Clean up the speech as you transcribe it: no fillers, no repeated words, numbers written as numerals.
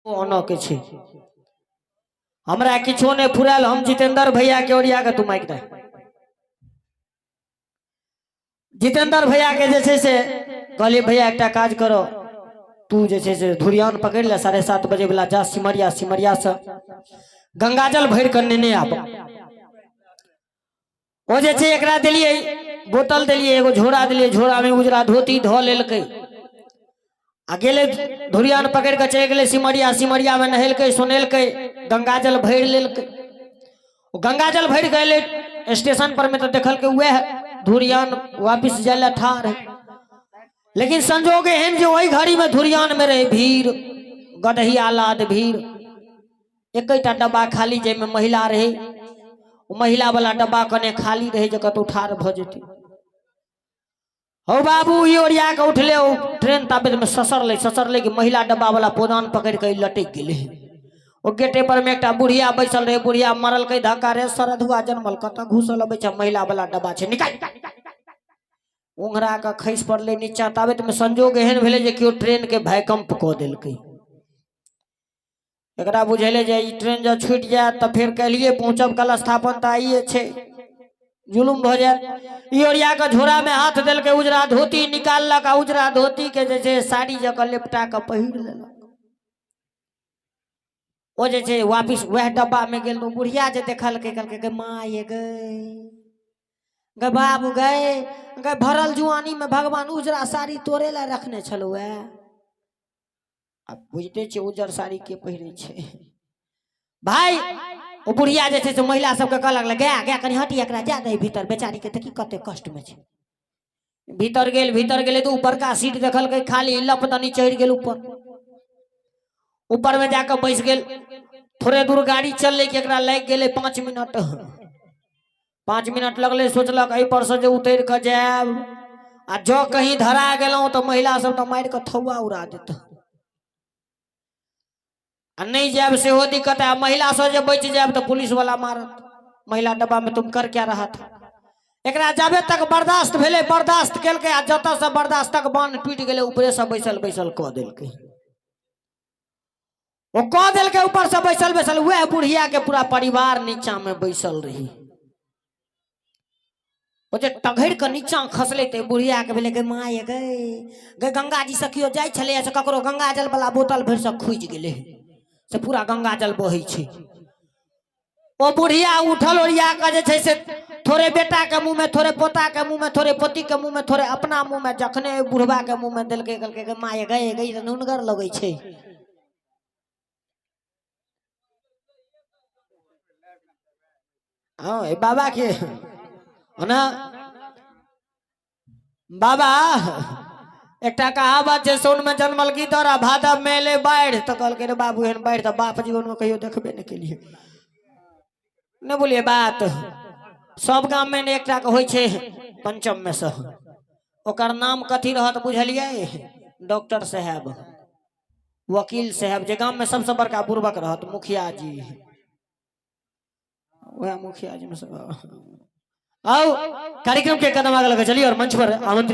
आनऽ के छै। हमरा किछो नहि फुरायल। हम जितेंद्र भैया के ओरिया के, तू माइक दे, जितेंद्र भैया के जे छै से कहलियै, भैया, एकटा काज करो, तू जे छै से धुरियान पकड़ि ले, 7:30 बजे वाला, जा सिमरिया, सिमरिया से गंगाजल भरि कऽ नेने आब। ओ जे छै एकरा देलियै, बोतल देलियै, एगो झोरा देलियै, झोरा में उजरा धोती धऽ लेलकै आ गेलै, धुरियान पकड़ि कऽ चलि गेलै सिमरिया। सिमरिया में नहेलकै सोनेलकै, गंगाजल भरि लेलकै। ओ गंगाजल भरि कऽ एलै स्टेशन पर में तऽ देखलकै वएह धुरियान वापिस जाय लए ठाढ़ है। लेकिन संजोग एहन जे ओहि घड़ी में धुरियान में रहे भीड़, गदहिया लाद भीड़। एकैटा डब्बा खाली जाहिमे महिला रहै, ओ महिला वाला डब्बा कने खाली रहै जे कतहु ठाढ़ भऽ जेतै। हौ बाबू, ई ओरिया कऽ उठले, ओ ट्रेन ताबेमे ससरलै, ससरलै कि महिला डब्बा वाला पोदान पकड़ि कऽ ई लटकि गेलै। ओ गेटे पर मे एकटा बुढ़िया बैसल रहै। बुढ़िया मरलकै धक्का, रे सरधुआ जनमल, कतऽ घुसल अबै छै, महिला वाला डब्बा छै, निकाल। ओंघरा कऽ खसि पड़लै नीचा। ताबेतमे संजोग एहन भेलै जे केओ ट्रेनके भैकम्प कऽ देलकै। एकरा बुझेलै जे ई ट्रेन जँ छूटि जायत तऽ फेर काल्हिए पहुँचब, कल स्थापन तऽ आइए छै, जुलुम भऽ जायत। ई ओरिया कऽ झोरामे हाथ देलकै, उजरा धोती निकाललक आ उजरा धोतीके जे छै साड़ी जकाँ लिपटा कऽ पहिर लेलक। ओ जे छै वापिस वएह डब्बामे गेल तऽ बुढ़िया जे देखलकै, कहलकै, गे माय गे, गे बाबू गे, गे भरल जुआनीमे भगवान उजरा साड़ी तोरे लए रखने छलौ। आब बुझिते छियै उज्जर साड़ी के पहिरै छै भाई। ओ बुढ़िया जे छै से महिला सबके कहऽ लगलै, गै गै, कनि हटी, एकरा जा दही भीतर, बेचारी के देखी कते कष्ट में छै। भीतर गेल, भीतर गेलै तऽ ऊपरका सीट देखलकै खाली, लपदनी चढ़ि गेल ऊपर। ऊपर में जाकऽ बैस गेल। थोड़े दूर गाड़ी चललै कि एकरा लागि गेलै 5 मिनट। 5 मिनट लगलै। सोचलक, एहि पर से जे उतरि कऽ जायब आ जँ कहीं धरा गेलहुँ तऽ महिला सब तऽ मारि कऽ थौआ उड़ा देत, आ नहि जायब सेहो दिक्कत है, आ महिला से जे बचि जायब तऽ पुलिस वाला मारत, महिला डब्बा में तुम कर क्या रहा था। एकरा जाबे तक बर्दाश्त भेलै, बर्दाश्त केलकै आ जतऽ से बर्दाश्तक बान्ह टूटि गेलै, ऊपरे से बैसल बैसल कऽ देलकै। ओ कऽ देलकै ऊपर से बैसल बैसल। वएह बुढ़िया के पूरा परिवार नीचा में बैसल रही। ओ जे टघरि कऽ नीचा खसलै तऽ बुढ़िया के भेलै, गे माय गे, गे गंगा जी से केओ जाइ छलै से ककरो गंगा जल वाला बोतल भरि से खुजि गेलै, से पूरा गंगा जल बहै छै। ओ बुढ़िया उठल, ओरिया कऽ जे छै से थोड़े बेटा के मुँह में, थोड़े पोता के मुँह में, थोड़े पोती के मुँह में, थोड़े अपना मुँह में। जखने ओहि बुढ़बा के मुँह में देलकै, कहलकै, गे माय गे, गे तऽ नुनगर लगै छै। हँ, ई बाबा के ओना बाबा एकटा कहावत छै, सोन में जन्मल गीदड़ आ भादव में एलै बाढ़ि। तऽ कहलकै, रे बाबू, एहन बाढ़ि तऽ बाप जीवन में कहियो देखबे नहि केलियै। नहि बोलिए बात। सब गाम में ने एकटा के होइ छै पंचम में से, ओकर नाम कथी रहत बुझलियै? डॉक्टर साहेब, वकील साहेब, जे गाम में सबसे बड़का बुड़बक रहत, मुखिया जी, वह मुखिया जी में सब। आओ, कार्यक्रम के कदम आगे लगे चलिए और मंच पर आमंत्रित